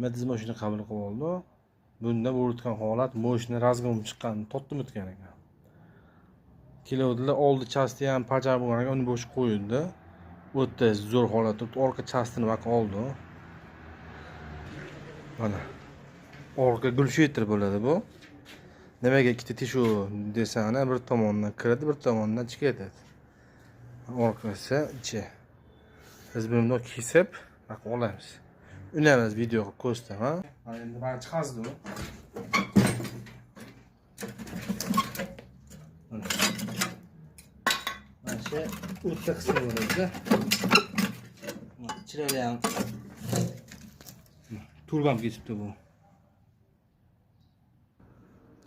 Matiz mashina qabul qilib oldi. Bunda bo'layotgan holat moshina разгон chiqqan, totdim o'tgan ekan. Keluvdilar, oldi части ham пожар bo'lgan ekan, uni bo'sh qo'yildi. O'ta zo'r holat turibdi. Orqa частini vaqt oldi. Mana. Orqa глушитель bo'ladi bu. Nimaga ikkita teshuv desani, bir tomondan kiradi, bir tomondan chiqib ketadi. Orqasi ichi. Biz buni bundoq kesib, buyoqqa olamiz. Uni ham video qilib ko'rsataman. Mana endi mana chiqazdi u. Mana. Mana shu o'rta qismi bo'ladi. Chiroyli ham turbam kesibdi bu.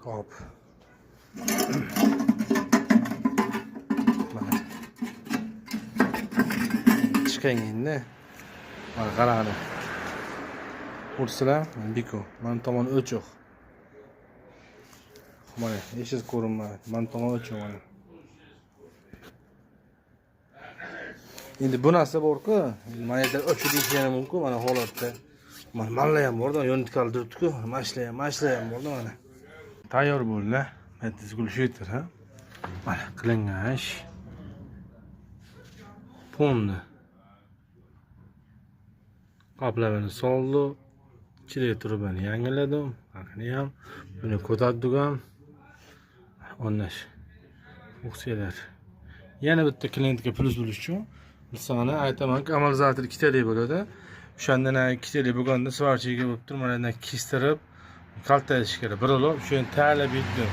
Hop. Mana. Chiqing endi. Mana qaranglar. Ko'rsanglar, Biko. Mana tomon o'chiq. Mana hech narsa ko'rinmaydi. Mana tomon o'chiq mana. Endi bu narsa bor-ku, mana yerda o'chiq deyish ham mumkin, mana holatda. Mana malla ham bor-da, yonitkali turibdi-ku. Mana shular ham, mana shular ham bor-da mana. Tayyor bo'ldi. Matiz глушитель, ha. Mana qilingan ish. Ponni. Qoplamani soldi. Ichidagi trubani yangiladim. Buni ham buni ko'tardik ham. O'rnash. Funksiyalar. Yana bitta klientga plyus bo'lish uchun misolni aytamanki, amortizator ikkitalik bo'ladi. O'shandan ikkitalik bo'lganda сварщик ga bo'lib turib, mana bundan kestirib kaltalash kerak. Bir olib, shuni tayyorlab yetdim.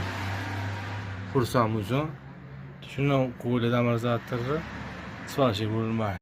Xursand bo'lsin. Shundan qo'yiladi amortizatorni сварщик bo'lmaydi.